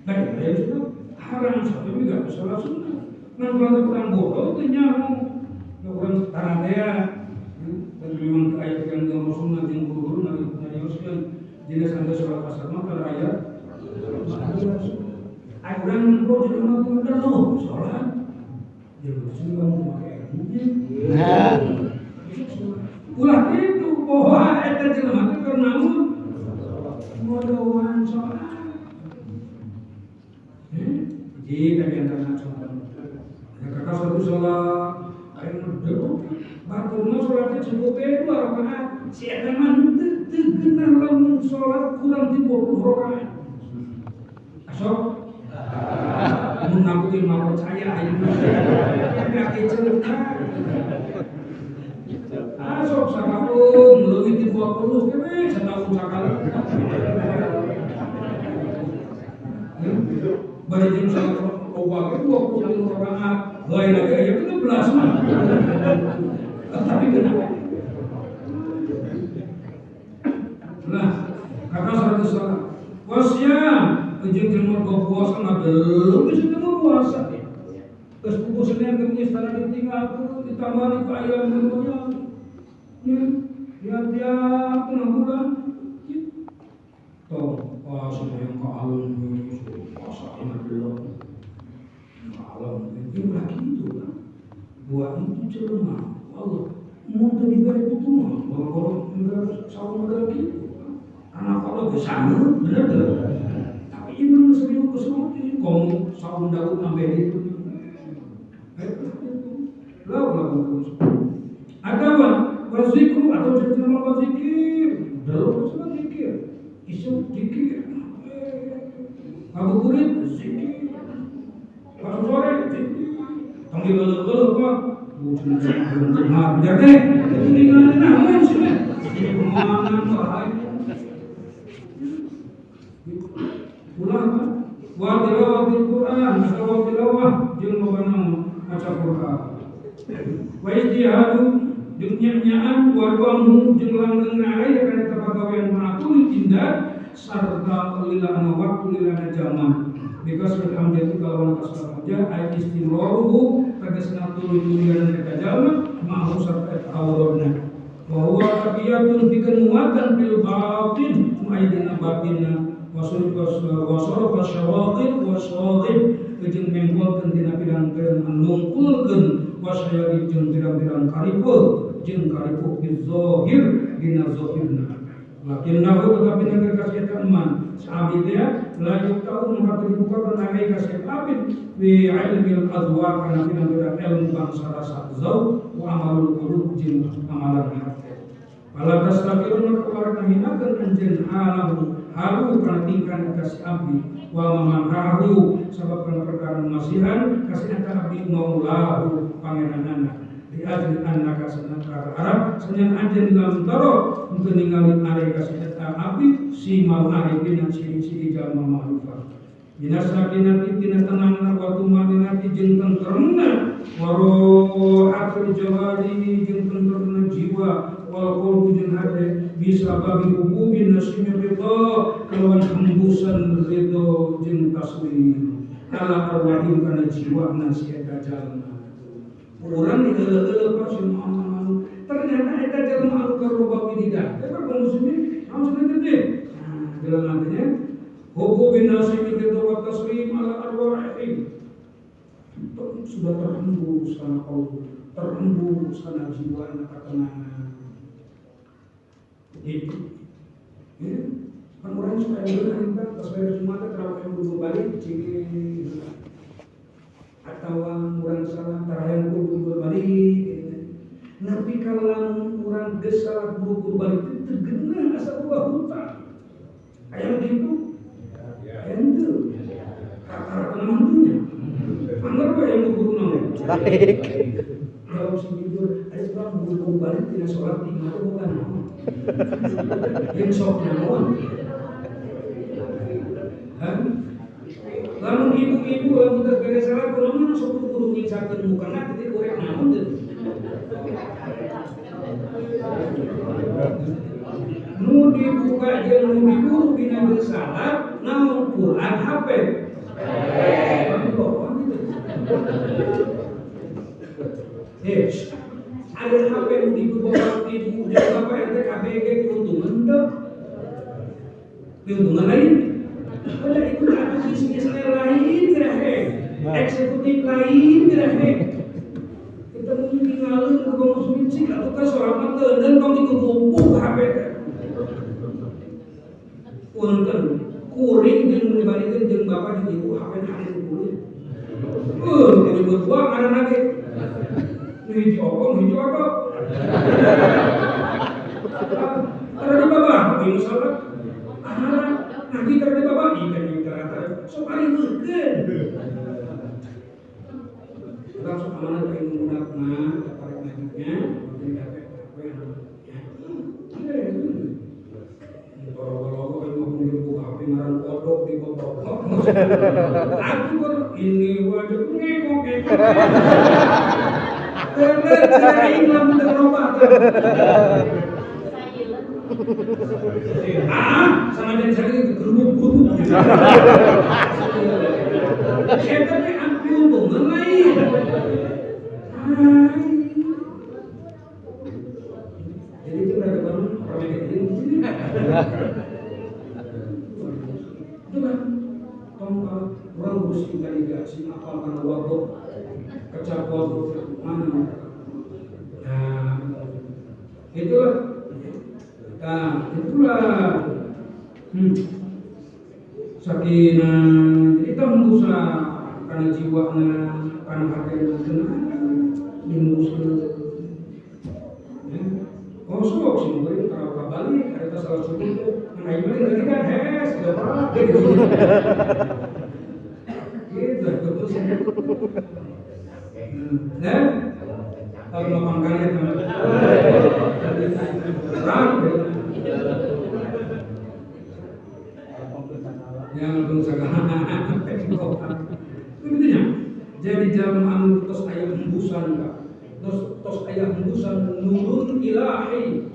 baik aya sudah haram satu juga sholat sunnah ngan urang kurang bodoh teh nyaho urang taratea dan memang aya yang gak sunnah jeung guru-guru ngarioskeun jadi sampai sholat asar mah kalau ayat ayo urang nempo jadi mah teu loh sholat jadi sing kamu make ilmu ulah kitu poho eta jelema teh keur naon modoan sholat jadi tadi antara contoh ya kakak suatu sholat ayo ngedelok batur mah sholatnya cukup 2 rakaat si eta mah teu geunah lamun sholat kurang ti 20 rakaat. Asok mun ngaku mah percaya ayeuna. Kaki cerita. Asok sakapeung leuwih ti 20 we sataun sakali. Bari jeung salat loba ge 20 rakaat. Lain lagi aya 16 mah. Tapi geunah. Nah, kata seratus salat. Wasyam, jeung jelema puasa ngadeleuh geus teu puasa. Geus puguh Senin Kamis tara ditinggalkeun ditambahan ku ayam geus nya. Tiap-tiap tengah bulan. Tong, puasa yang ka alun puasa ngadeleuh. Ka alun itu ulah kitu kan. Buat itu jelema Allah mun teu dibere itu mah boro-boro saung model kitu. Karena kalau geus sanggup bener teu. Tapi ieu mah geus riuh geus rutin Komo saun Daud sampai itu. Lau atau wazikru atau jenama wazikir, dalam sama zikir, isu zikir, ngabuburit zikir, pas sore zikir, tanggi belu-belu pak, bukan belum biar deh, tinggal namun sih, mana bahaya. Ulah pak, wa tilawatil Quran, atau wa tilawah jeung lobana maca Quran. Wa ijtihadu jeung nya-nyaan wa duamu jeung langgengna aya kana eta pagawean ma'qul tindak sarta lilana waktu lilana zaman. Bikasrat amjad kalawan kasrat amjad ay istimraruhu tegasna tuluy-tuluyan eta jalma ma'hu sarta eta awrona. Wa huwa taqiyatun pikeun muatan fil batin muayyidina batinna wasorofa syawaqil wasawaqib jeung mengkolkeun tina pirang-pirang nungkulkeun wasayaqib jeung pirang-pirang karipuh jeung karipuh bizahir dina zahirna lakinnahu tetapi nang kasih eta iman saabid ya la yuqta'u maka dibukakeun alai kasih abid bi ilmil azwaq kana pirang-pirang ilmu bangsa rasa zauq wa amalul qulub jeung amalan hati. Fala tastakirun maka ulah ngahinakeun anjeun halahu halu kana tingkah kasih abdi wa mamanhahu sabab kana perkara masihan kasih eta abdi maulahu pangeranana di ajli annaka sanaka arab sanyan anjeun lam taro untuk ningali are kasih eta abdi si mau arifina ciri-ciri jalma ma'rifat minasakinati tina tenangna wa tumaninati jeung tentremna wa rohatul jawari jeung tentremna jiwa wal qalbu jeung hate bisa babi hububin nasimi ridha kalawan hembusan ridho jeung taslim ala arwahim kana jiwa si eta jalma urang diheuleuh-heuleuh ka si anu ternyata eta jalma anu karoba wididah teh kaum muslimin naon cenah teh nah dalam artinya hububin nasimi ridha wa taslim ala arwahim sudah terhembus kana qalbu terhembus kana jiwa na ketenangan. Itu, ya, kan orang suka yang benar kan, pas bayar Jumat terawih yang buru balik, cing, atau orang salah terawih yang buru balik, gitu. Tapi kalau orang geus salat buru balik itu tergenah asa boga hutang, aya gitu, aya henteu, rata-rata mantunya, anggar we yang buru naon. Baik. Kalau sing jujur, ada sebab buru balik tidak sholat di imah bukan naon. Yang sok naon. Hah? Lamun ibu-ibu lamun geus beres salat kunaon mana sok kudu nyingsakeun mukana teh korek naon teh. Nu dibuka jeung nu diburu dina geus salat naon Quran HP. Ada HP nu dibuka ibu jeung bapak RT KBG keuntungan teu? Keuntungan lain. Ada itu atuh bisnisnya lain geura eksekutif lain geura. Kita mun tinggalin ku kaum muslimin cik atuh ka sorangan teu tong dikukupuh HP teh. Punten kuring jeung dibalikeun jeung bapak jeung ibu HP na ada kuring. Kuring berdua ngaranna ge. Hiji okong, hiji apa? Karena di bawah, di musola, ah, ngaji karena di bawah, ikan yang terakhir, sok ari heukeun. Langsung amanah ka ilmu budakna, taparek ngajinya, jadi HP HP ya. Boro-boro kayak mau buka HP ngaran kodok di bawah. Aku baru ini wajah ngekok ngekok. Aing lamun teu robah. Ah, sama jadi saya gerubuk-gerubuk. Eta teh untungan lain. Jadi itu berada bangun orang yang kecil di sini. Itu kan, orang urus investigasi apal karena waktu kecap waktu mana. Nah, itulah. Nah, itulah. Sakinah. Jadi tembusan karena jiwana, karena hatena tenang diembuskeun. Ya. Oh sok sing beureum ka balik eta salah syukur teh. Ngan aing mah lagi kan hes udah gitu. Gitu terus. Ya. Kalau ngomong kali ya teman. Yang belum segala. Begitunya. Jadi jalan anu tos aya hembusan Kak. Tos aya hembusan nurun ilahi.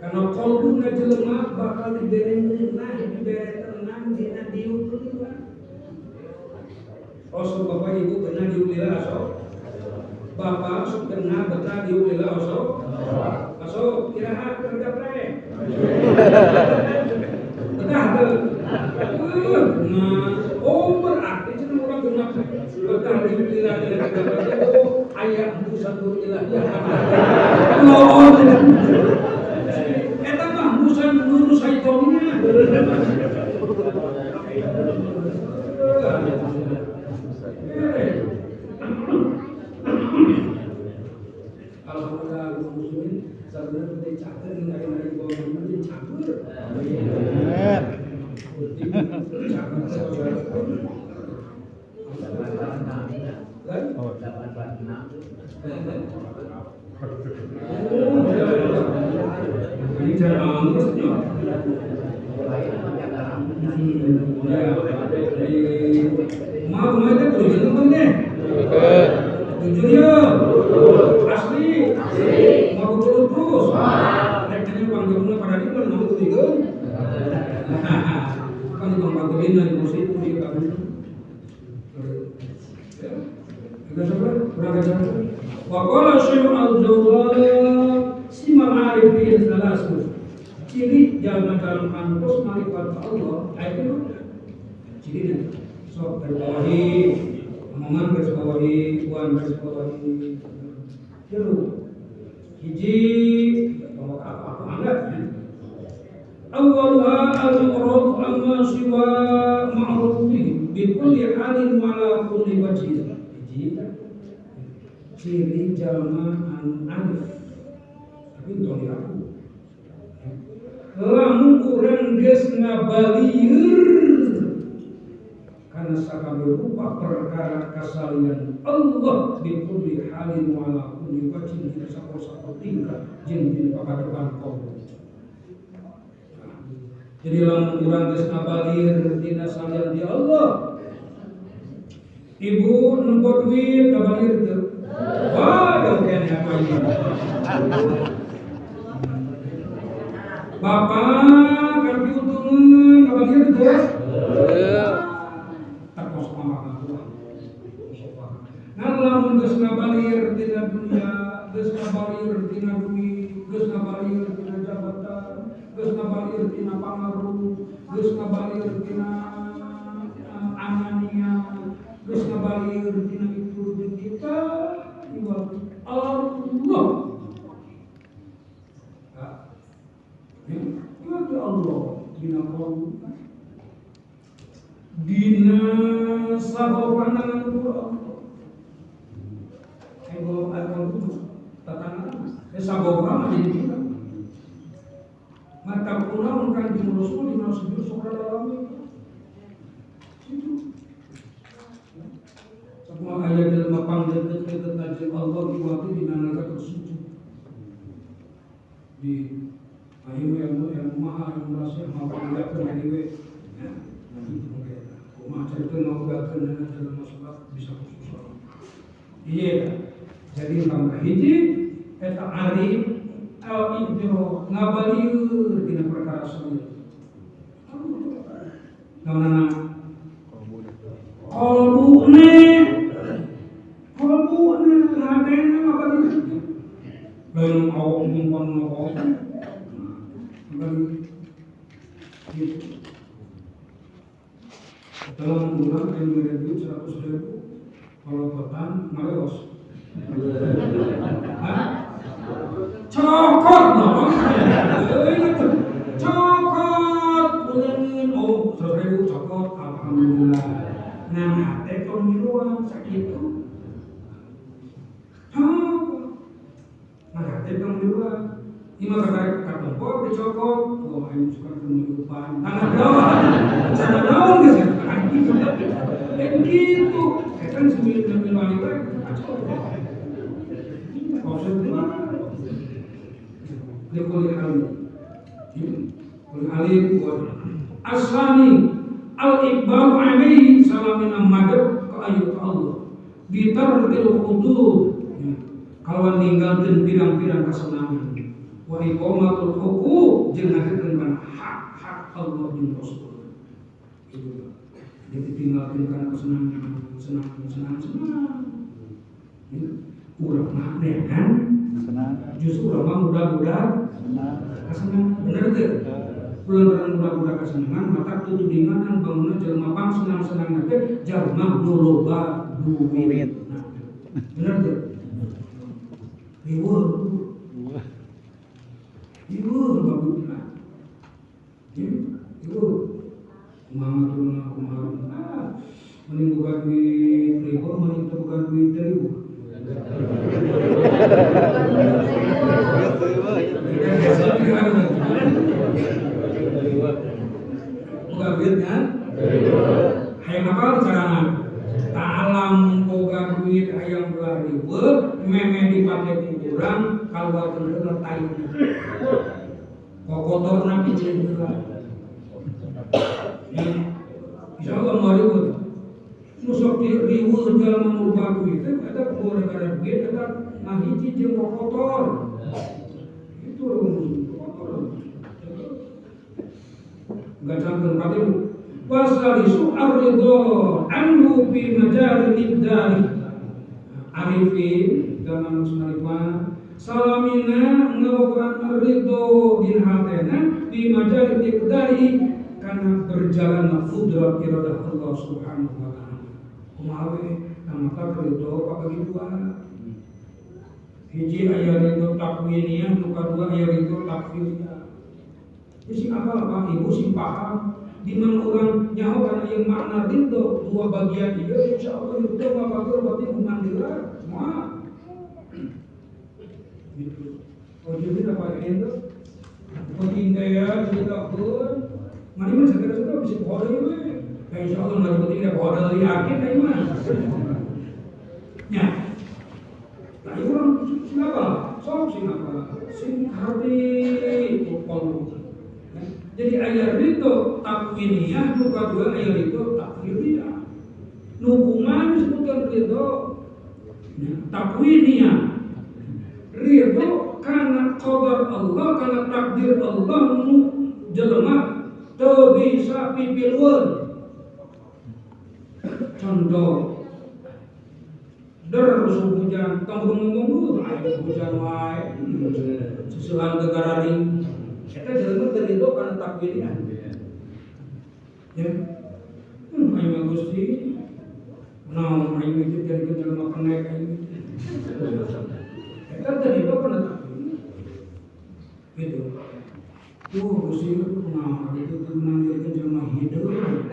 Karena kalbuna jelema bakal dibere ngeunah, dibere tenang dina diuk lila. Osok bapak ibu kena diuk lila osok. Bapak sok kena betah diuk lila osok. Osok kiraha kerja pre. Betah teu. Nah, oh berarti cenah urang genap betah diuk lila dina kerja. Oh, aya hembusan nur ilahiyah. Oh, eta mah hembusan nur syaitoninya. Alhamdulillah muslimin sebenarnya teh cager dari bawah ini cager. Ini jangan terusnya. Mau mau itu tujuan apa nih? Jujur ya, asli, mau betul terus. Nek tanya panggilnya pada ini kan mau tiga. Kan bang panggilin dari musik dia kami. Kita coba kurang ajar. Waqala Syekh Al-Jawad simal arifin salasu. Ciri jalan-jalan antus marifat Allah, itu ciri sok berbawahi, omongan garis bawahi, uan garis bawahi. Tilu hiji bawa apa-apa anggap ya. Awwaluha al-murad amma siwa ma'rufihi bi kulli halin wa ala kulli wajhin. Hiji ciri jalma anu alif tapi tong diraku. Lamun urang geus ngabalieur karena sakabeh rupa perkara kasalian Allah bi kulli halin wa ala kulli wajhin dina sakur-sakur tingkah jeung dina pakadepan kaum. Jadi lamun urang geus ngabalieur dina salian di Allah, ibu nempo duit ngabalieur teu? Waduh kene apa ini? Bapak kan diuntungkeun ngabalieur teu? Tak kosong mah tua. Ngan lamun geus ngabalir tina dunia, geus ngabalir tina duit, geus ngabalir tina jabatan, geus ngabalir tina pangaruh, geus ngabalir tina anania, geus ngabalir tina itu jeung kita Allah. Iwak Allah dina qaul dina sabab pandangan ku Allah. Ego ego tatangan sabab mah jadi kita. Mata kunaon kan di Rasul dina sujud sok dalam itu. Semua ayat dalam pangdeket-deket najib Allah iwati dina nalika tersujud. Di ayo yang maha yang merasa maha panggilakeun jadi we. Ya, kumaha carita ngabugakeun dalam masalah bisa khusus. Iya. Jadi tambah hiji eta arif al-ijro ngabalieur dina perkara salian. Naonana? Qalbune qalbune hatena ngabalieur. Lain awak nyimpan awak. Ngabalieur. Gitu. Dalam bulan yang mere duit 100.000 kalau kotan maleos. Hah? Cokot no. Cokot uleun oh 100.000 cokot. Ima kakak katempo dicokot, oh aing suka kemuliaan. Tangan naon? Cara naon geus ya? Dan gitu, kan sembilan wali we kacau. Maksud mah likuli alim. Kuli alim wa asani al-iqbalu alaihi salamina madab ka ayu Allah. Bitarkil hudud. Kalau ninggalkeun pirang-pirang kasenangan. Wa iqamatul huquq jeung ngakeun kana hak-hak Allah jeung Rasul. Itu. Jadi tinggalkeun kana kesenangan, senang, senang. Urang mah kan? Senang. Justru urang mah mudah-mudah senang. Kasenangan bener teu? Bulan mudah-mudah kasenangan maka tutudingan bangunna jelema pang senang-senang teh jalma nu loba duit. Nah, bener teu? Riweuh. Ibu bagus lah, ibu, kumaha turun kumaha, mending buka duit ribu, mending buka duit ribu. Buka duit kan? Hayang apa carana? Ta'alam boga duit hayang belah ribu, meme dipake ku urang kaluar heula taina. Kokotorna piceun heula. Ya, insyaallah moal ribut. Nu sok riweuh jalma nu loba duit teh eta gara-gara duit eta ngahiji jeung kokotor. Itu rumus kokotor. Gacangkeun ka tilu. Wasalisu ar-ridho anhu fi majali ibdali. Arifin dalam musnarifah salamina ngabogaan ar-ridho din hatena fi majali ibdali karena berjalan qudrat iradah Allah Subhanahu wa taala. Kumaha we maka ridho pabagi dua. Hiji aya ridho takwiniyah, nu kadua aya ridho takfiriyah. Sing apal Pak Ibu sing paham di mana orang nyaho kana ieu makna ridho dua bagian ieu insyaallah ridho babatur berarti kumandira semua. Gitu. Oh jadi apa itu? Penting teh ya ceritakeun. Mari mah sagala-sagala bisa poho deui we. Ya insyaallah mah penting teh poho deui yakin teh mah. Nya. Lah ieu urang sing apa? Sok sing apa? Sing harti pokok. Jadi ayat itu takwiniyah, nu kadua ayat itu takwiniyah. Nu kumaha disebutkan ridho? Takwiniyah. Ridho karena qadar Allah, karena takdir Allah nu jelema teu bisa pipilueun. Contoh der musim hujan, tong ngomong aya hujan wae. Susulan ke gararing. Eta jelema teu ridho kana takdirna. Ya. Aing mah Gusti. Naon aing teh jadi jelema kenek aing. Eta teu ridho kana takdirna. Gitu. Tuh Gusti kunaon itu teu menang jelema hideung.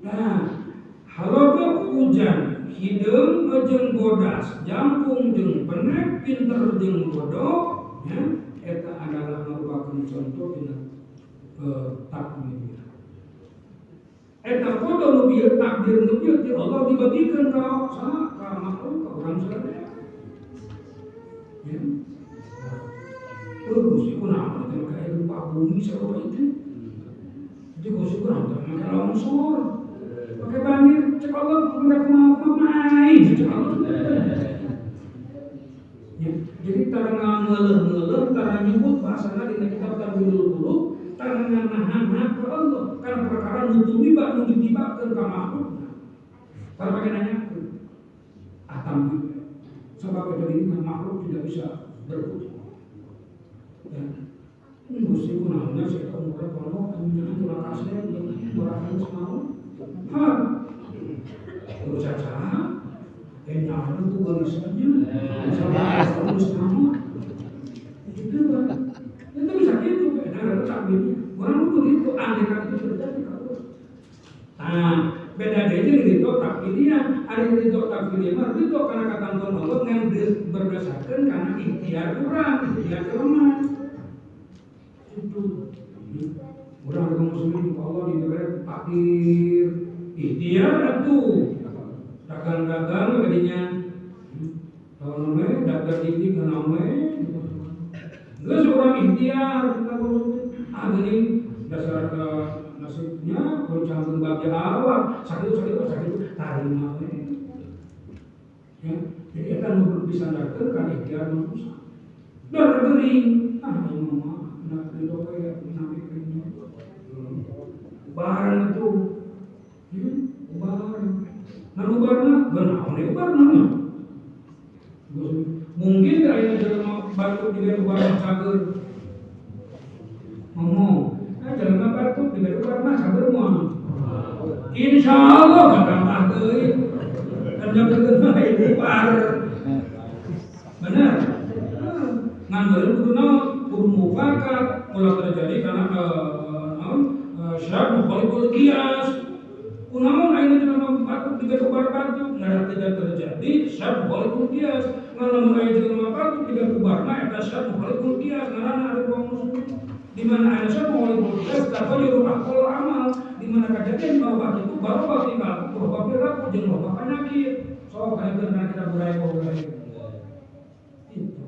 Nah, haloba hujan hideung jeung bodas, jangkung jeung penek, pinter jeung bodoh, ya. Eta adalah merupakan contoh dina takdir. Eta kodo nu bieu takdir nu bieu ti Allah dibagikeun ka saha ka makhluk ka urang sadaya. Ya. Gusti kunaon teh make rupa bumi sarua itu. Jadi Gusti kunaon teh make longsor. Make banjir cek Allah mereka kumaha main cek Allah. Ya, jadi tara ngeuleuh-ngeuleuh, tara nyebut bahasana dina kitab Tanwirul Qulub, tara nganahan ke Allah karena perkara nu tumiba nu ditibakeun ka makhlukna. Tara pake nanyakeun. Ah tampi. Sebab eta diri makhluk tidak bisa berputar. Ya. Gusti kunaon nya saya umurna pondok anu nyaho tulang kasep urang geus mau. Ha. Terus caca. Nyaho ku garisannya. Sama terus nama. Itu kan. Itu bisa gitu, nah ada takdirnya. Orang itu gitu, andai kan itu terjadi kalau. Nah, beda Beda deui jeung ridho takdiriyah. Ari ridho takdiriyah mah ridho kana katantuan Allah ngan berdasarkeun kana ikhtiar urang, ikhtiar jelema. Itu. Urang kaum muslimin ku Allah diberi takdir, ikhtiar atuh. Dagang-dagang kadinya. Tahun we dagang tinggi kana we. Geus urang ikhtiar ah geuning dasar nasibnya kudu cangkeun bagja awak sakit tarima we. Ya, jadi eta nu disandarkeun kana ikhtiar manusia. Dar geuring ah ieu mah na ridho we sampai keunya. Ubaran itu. Ubaran. Nah ubarna genaon deui ubarna mah. Mungkin teu aya jelema batuk dibere ubar mah cager. Ngomong, jelema batuk dibere ubar mah cager moal. Insyaallah gampang deui. Kan jageurkeun mah ubar. Bener. Ngan beureum kudu naon? Kudu mufakat ulah terjadi karena naon? Syarat mukhaliful qiyas. Kunaon ayeuna jelema batuk dibere ubar batuk ngarah tidak terjadi syarat mukhaliful qiyas. Ngan lamun aya jelema batuk dibere ubar mah eta syarat mukhaliful qiyas ngaranna ari kaum muslimin. Di mana aya syarat mukhaliful qiyas taghayyur ahwal amal, di mana kajadian bahwa itu barobah tinggal berubah perilaku jeung berubah penyakit. Sok kaeun kana kita burai-burai. Itu.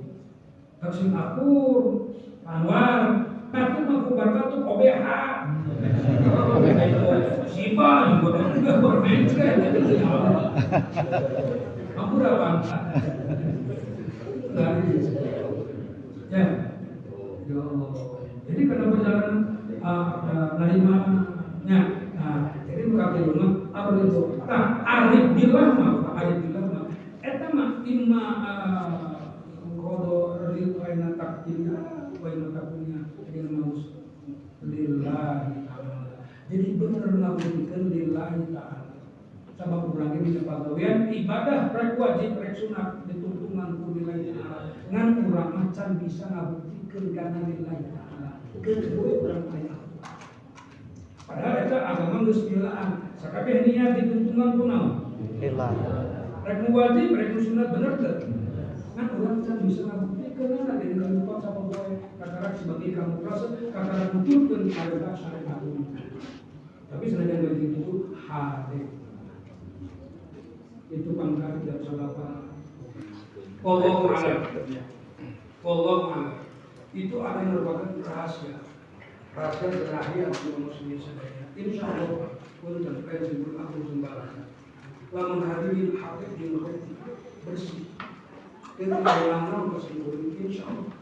Taksim akur, Anwar, batuk mah ku batuk OBH. Siapa yang bermencret? Aku udah bangsa. Ya, jadi karena perjalanan narimanya, nah, jadi muka rumah arif, nah arif billah mah, arif billah mah, eta mah imma kodo ridho aina takdirnya, wa inna takdirnya, jadi maus lillahi ta'ala. Jadi bener ngabuktikan lillahi ta'ala. Sabab urang ge bisa pagawean ibadah rek wajib rek sunat dituntungan ku lillahi ta'ala. Ngan urang mah can bisa ngabuktikeun kana lillahi ta'ala. Keun we urang aya. Padahal eta agama geus dilaan. Sakabeh niat dituntungan ku naon? Lillah. Rek nu wajib rek nu sunat bener teu? Ngan urang can bisa ngabuktikeun kana dina kalupa sapopoe katarak sebagai kamu proses katarak nuturkeun karena syariat. Tapi senajan begitu hade itu pangkat tidak salah apa. Wallahu a'lam. Wallahu a'lam. Itu ada yang merupakan rahasia. Rahasia terakhir yang muslimin sadaya. Insyaallah punten kayak sebelum aku sembarangan. Lamun hadirin hati jeung hati bersih. Itu ulama kesimpulan insyaallah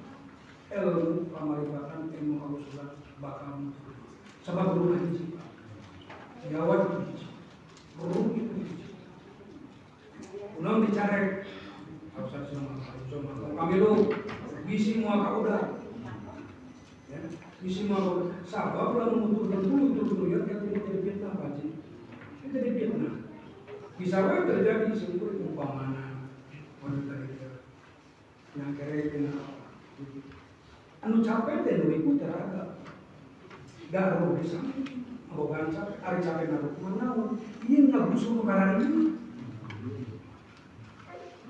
ilmu pamaribatan ilmu halusulan bakal sabab ruh hiji. Jawab itu hiji. Ruh itu hiji. Unang dicarek harus sama kami lu bisi mua kaudah ya bisi mua kaudah sabab lah memutuskan dulu itu ya kita jadi fitnah Pak Haji, jadi fitnah bisa wae terjadi sempur umpamana wanita itu yang kere kena anu capek teh nu iku teraga da ruh bisa bogaan capek ari capek naruh naon ieu ngagusur nu kararieu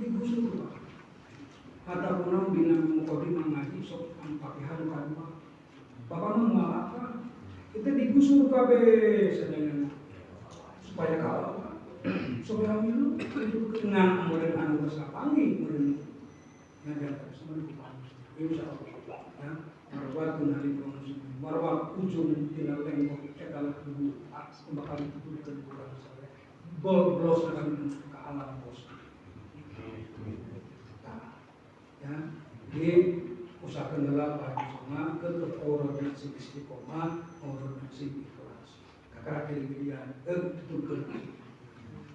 digusur Pak. Kata punang dina mukadimah ngaji sok Al-Fatihah nu kadua. Bapak mah moal apa? Kita digusur kabeh sadayana supaya kalah. Supaya milu ngan meureun anu geus kapanggih meureun ngajar terus insyaallah ya marwat nalika muslimin marwat ujung tina lengkok eta lah kudu bakal dituturkeun ku urang sadaya. Bol blos akan ke alam bos. Ya, di usahakan heula Pak Haji Soma ke orang sing istiqomah, orang sing ikhlas. Kakara keliwian tuturkeun.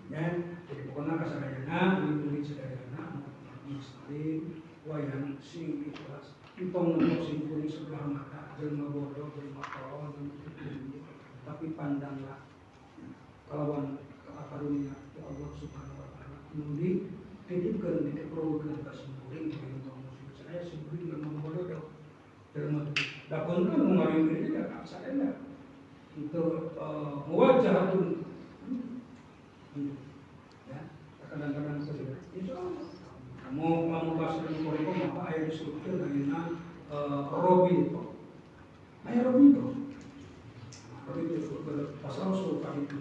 Ya, jadi pokona kasadayana, murid sadayana, muslim wayang sing ikhlas. Entong nempo sing kuring sebelah mata, jelema bodoh, jelema tolol, tapi pandanglah kalawan karunia ti Allah Subhanahu wa taala. Nuli titipkeun dikeprokeun ka simkuring saya simkuring jelema bodoh jelema da punten nu ngaringkeun teh ka saenda itu muwajjahatun Ya, kadang-kadang insya Allah. Kamu bahas ilmu koreko maka air disebutkan dengan Robin. Ayo Robin itu. Robin itu pasal sultan itu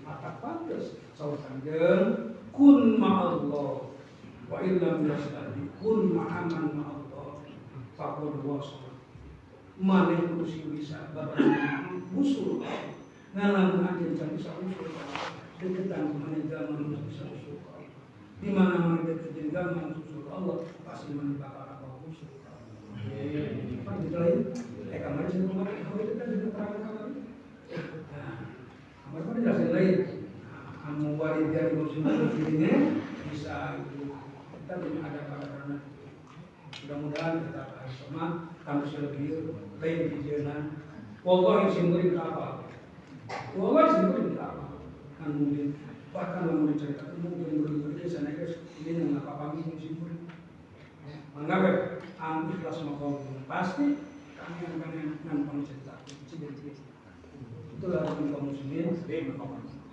mata pantes saur kanjeng kun ma'allah wa illam yastadi kun ma'aman ma'allah faqad wasal. Maneh kudu sing bisa babarengan usul. Ngalang anjeun can bisa usul. Deketan maneh zaman bisa usul. Di mana mana deket jeung zaman usul Allah pasti maneh bakal apa usul. Apa gitu lain? Kamar sih kemarin, kalau itu kan juga terang kamar. Nah, kamar kan jelasin lain. Kamu warid dari musim dirinya bisa itu. Kita punya ada pada karena mudah-mudahan kita sama kami lebih lain di jalan. Wallahi sing apa? Wallahi sing apa? Kan mungkin bahkan lamun diceritakan mungkin murid-muridnya sana ini yang apa pami sing murid. Mangga am ikhlas maqam pasti kami akan ngan cerita. Itulah kaum muslimin.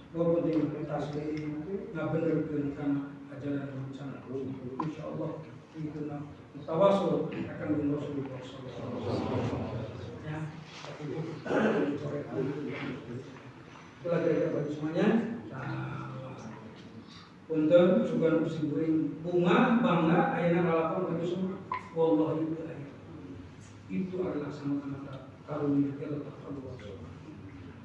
Bahwa penting taslim ngabenerkeun kana ajaran sana. Insyaallah itu tawasul akan dengan Rasulullah sallallahu alaihi wasallam. Ya. Itulah kira-kira bagi semuanya. Punten sugan usiburing bunga bangga ayeuna lalakon bagi semua. Wallahi itu adalah semata-mata karunia Allah Allah.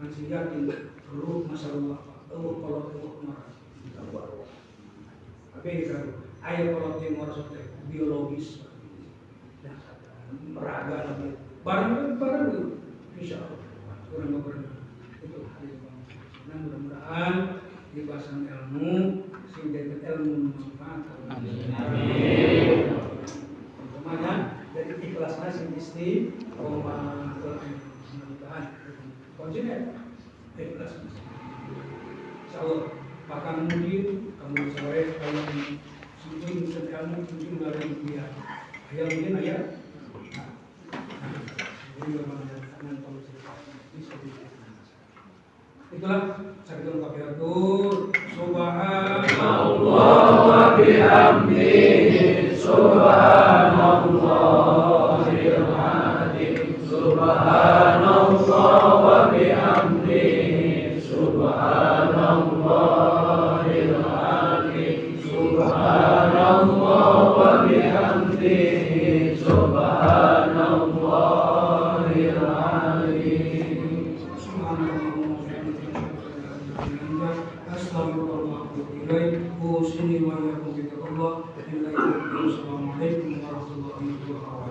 Masih yakin ruh masalah eueuh kolot eueuh marah. Tapi kalau aya kolot jeung marah teh biologis. Nah, meraga lagi. Bareng-bareng insyaallah. Urang bareng. Itu hari nah, mudah-mudahan dibahasan ilmu sehingga ilmu manfaat. Amin. Amin. Semuanya dari ikhlasnya sing istiqomah mudah-mudahan kuncinya ikhlas. Insyaallah bahkan mungkin kamu sore kalau mungkin kamu mungkin baru dia ayah mungkin ayah. Jadi itulah sakitun kafiatur subhanallah wa bihamdihi subhanallahil azim subhanallah wa bihamdihi subhanallahil azim subhanallah wa bihamdihi subhanallahil azim. Assalamualaikum warahmatullahi wabarakatuh.